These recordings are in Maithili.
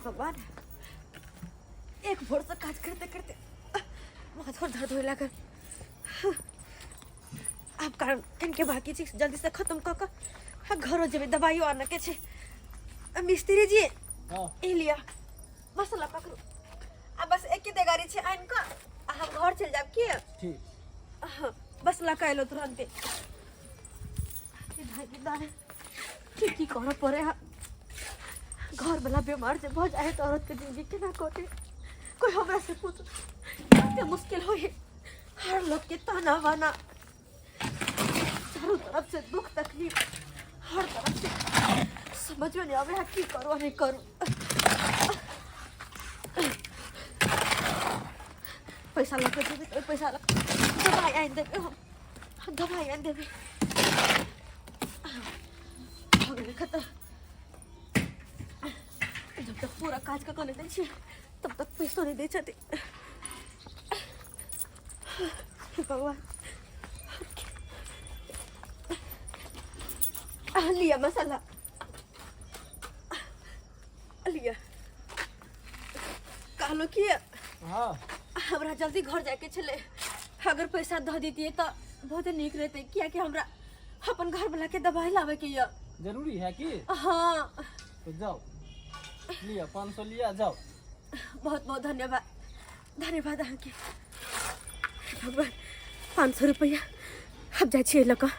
भगवान, एक भोर से काज करते करते माथो दर्द होए लागल। आब कारण कनिके बाकी छै, जल्दी से खत्म कऽ कऽ आ घरो जेबै, दबाइयो आनऽ के छै। आ मिस्त्री जी, हाँ। ई लिअ मसाला पकड़ू। आ बस एके देगारी छै, आनि कऽ आ हम घर चलि जायब की। ठीक। हाँ, बस लऽ कऽ एलहुँ तुरन्ते। भाई के दाने की की करऽ पड़े है। घर वाला बीमार जे भऽ जाइ है तऽ औरत के जिंदगी केना कटे, कोई हमरा से पूछ। कते मुश्किल होइ है, हर लोग के ताना बाना, चारों तरफ से दुख तकलीफ, हर तरफ से समझ में नहीं आवे है की करू आ नहीं करू। पैसा लऽ कऽ जेबै तऽ ओहि पैसा लऽ कऽ दबाइ आनि देबै, हम दबाइ आनि देबै। भऽ गेलै खतम। जब तक पूरा काज कऽ कऽ नहि दै छियै तब तक पैसो नहि दै छथिन। हे भगवान। लिअ मसाला लिअ। कहलहुँ कि हाँ। हमरा जल्दी घर जायके छलै, अगर पैसा दऽ दितियै तऽ बहुत नीक रहतै, कियाकि हमरा अपन घरवला के दवाई लाबे के यऽ। जरूरी है की? हाँ। तो जाओ, लिया 500 लिया जाओ। बहुत बहुत धन्यवाद, धन्यवाद अहाँके। भगवान, 500 रुपैआ। अब जाइ छियै लऽ कऽ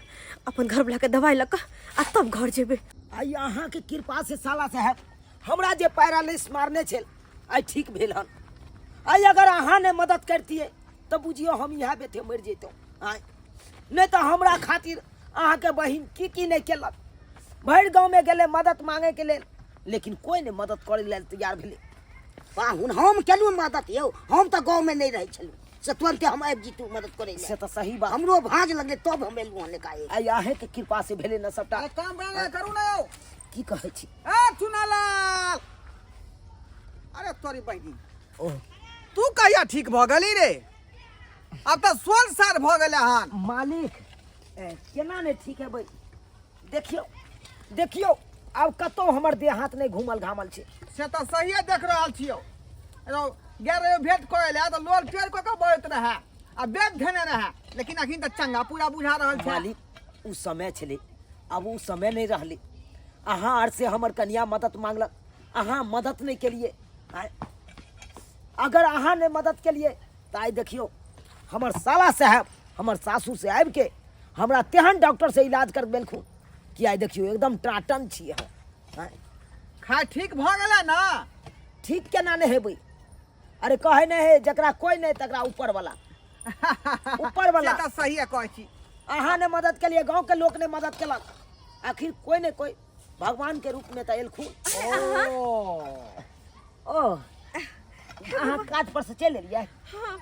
अपन घरवला के दवाई लऽ कऽ आ तब घर जेबै। आइ अहाँके कृपा से साला साहेब हमरा जे पैरालिस मारने छल आइ ठीक भेल हन। आइ अगर अहाँ ने मदद करतियै तऽ बुझियौ हम इएह बेथे मरि जैतहुँ। आइ नहि तऽ हमरा खातिर अहाँके बहिन की की नहि केलक। भरि गाँवमे गेलै मदद मांगैके लेल, लेकिन कोइ नहि मदद करै लेल तैयार भेलै। पाहुन, हम केलहुँ मदद यौ, हम तऽ गाँवमे नहि रहै छलहुँ से तुरन्ते हम आबि जैतहुँ मदद करै लए। से तऽ सही बात। हमरो भाँज लगलै तब हम एलहुँ हन एकाएक। आइ अहेँके कृपा से भेलै ने सबटा। अरे काम बना करू ने यौ। की कहै छी? ए चुनालाल, अरे तोरी बहिनी, ओ तू कहिया ठीक भऽ गेली रे? आब तऽ 16 साल भऽ गेलै हन। मालिक, केना नहि ठीक हेबै? देखियौ देखियौ, आब कतौ हमर देह हाथ नहि घूमल घामल छै। से तऽ सहिए देख रहल छियौ। रौ, गेल रहियौ भेंट करै लए तऽ लोल टेढ़ कऽ कऽ बजैत रहए आ बेग धेने रहए, लेकिन अखन तऽ चंगा पूरा बुझा रहल छै। मालिक, ओ समय छलै, आब ओ समय नहि रहलै। अहाँ आर से हमर कनिया मदद मांगलक, अहाँ मदद नहि केलिए। आँय, अगर अहाँ नहि मदद केलिए तऽ आइ देखियौ हमर साला साहेब हमर सासू से आबिके हमरा तेहन डॉक्टर से इलाज करबेलखुन कि आइ देखियौ एकदम टाटन छियै हम। आँय, खाय ठीक भऽ गेलै ने? ठीक केना नहि हेबै? अरे कहै नहि है, जकरा कोइ नहि तकरा ऊपर वाला, ऊपर वाला। से तऽ सहिए कहै छी। अहाँ ने मदद केलिए, गाँव के लोक ने मदद केलक, आखिर कोइ ने कोइ भगवान के रूप में तऽ एलखुन। ओ ओ अहाँ काज पर से चलि एलियै? हाँ,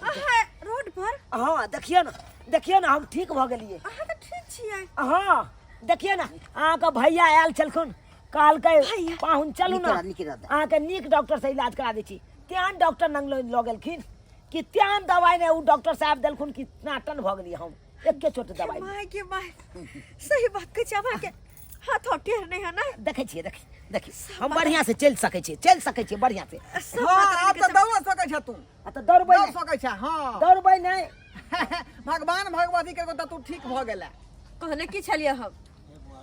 अहाँ रोड पर? हाँ, देखियौ ने, देखियौ ने, हम ठीक भऽ गेलियै। अहाँ तऽ ठीक छियै। हाँ, देखियौ ने, अहाँके भैया आयल छलखुन, कहलकै भैया? पाहुन चलू नीक ने, रह, नीक रह। अहाँके नीक डॉक्टर से इलाज करा दै छी। तेहन डॉक्टर लग लऽ गेलखिन कि तेहन दवाइ नहि ओ डॉक्टर साहब देलखुन कि नाटन भऽ गेलियै हम एके चोट दवाइ में। My के my, सही बात कहै छी। अहाँके हाथ टेढ़ नहीं है ना? देखै छियै, देखै देखी, हम बढ़िया से चलि सकै छियै, चलि सकै छियै बढ़िया से। सब हाँ, बात आब तऽ दौड़ सकै छ तू। आ तऽ दौड़बै दौड़ नहि। सकै छ, हाँ। दौड़बै नहि। भगवान भगवती के तऽ तू ठीक भऽ गेला। कहने की छलियै हम,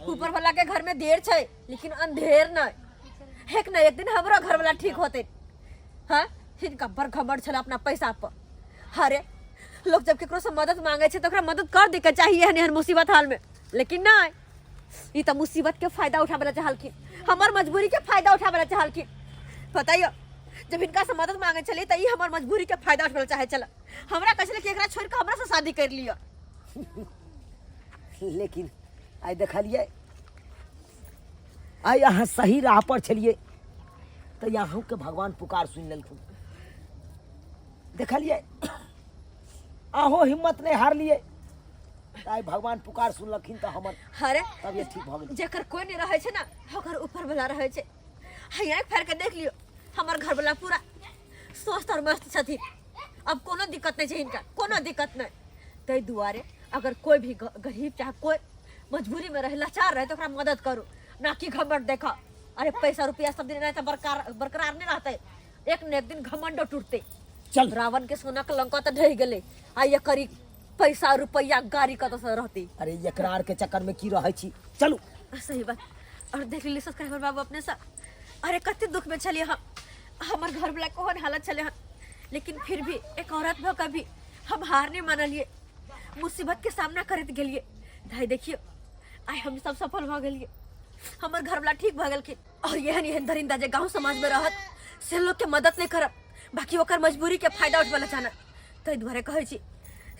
ऊपर वाला के घर में देर छै लेकिन अंधेर नहीं। एक न एक दिन हमरो घर वाला ठीक होते। हाँ, हिनका बड़ घमंड छल अपना पैसा पर। अरे लोग जब केकरो से मदद मांगे छै तऽ ओकरा मदद कर दे के चाहिए एहन एहन मुसीबत हाल में, लेकिन नहीं, ई तऽ मुसीबत के फायदा उठाबे ला चाहलखिन, हमर मजबूरी के फायदा उठाबे ला चाहलखिन। पता यऽ, जब हिनका से मदद मांगे छलियै तऽ ई हमर मजबूरी के फायदा उठाबे ला चाहे छल। हमरा कहै छलै कि एकरा छोड़ि कऽ हमरा से शादी कर लिअ। लेकिन आइ देखलियै, आइ अहाँ सही राह पर छलियै तऽ अहूँके भगवान पुकार सुनि लेलखुन। देखलियै, अहूँ हिम्मत नहि हारलियै, तऽ आइ भगवान पुकार सुनलखिन तऽ हमर अरे तबियत ठीक भऽ गेलै। जकर कोई नहीं रहे छै ना ओकर ऊपर वाला रहे छै। हैया आँखि फाड़ि के देख लियौ, हमर घर वाला पूरा स्वस्थ और मस्त छथिन, अब कोनो दिक्कत नहीं छै हिनका, कोनो दिक्कत नहीं। ताहि दुआरे अगर कोई भी गरीब चाहे कोई मजबूरी में रहे, लाचार रहे, तो ओकरा मदद करू, ना कि घमंड देखा। अरे पैसा रुपया सब दिन एनाहिते बरकरार बरकरार नहि रहतै, एक ने एक दिन घमंडो टूटतै। चल। रावण के सोना के लंका तऽ ढहि गेलै, आ एकर ई पैसा रुपया गाड़ी कतऽ से रहतै? अरे एकरा आर के चक्कर में की रहै छी, चलू। सही बात। और देख लेली सब्सक्राइबर बाबू अपने से, अरे कते दुख में छलियै हम, हमर घर वाला कोन हालत छलै हन, लेकिन फिर भी एक औरत भऽ कऽ भी हम हार नहीं मानलियै, मुसीबत के सामना करैत गेलियै। दाइ देखियौ, आइ हम सब सफल भऽ गेलियै, हमर घर वाला ठीक भऽ गेलखिन। और एहन एहन दरिंदा जे गाँव समाज में रहत से लोग के मदद नहीं करब, बाकी ओकर मजबूरी के फायदा उठबै लए चाहना। ताहि दुआरे कहै छी,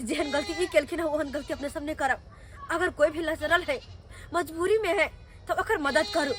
जेहन गलती ई केलखिन हँ ओहन गलती अपने सब नहीं करब। अगर कोई भी लचरल है, मजबूरी में है, तो ओकर मदद करू।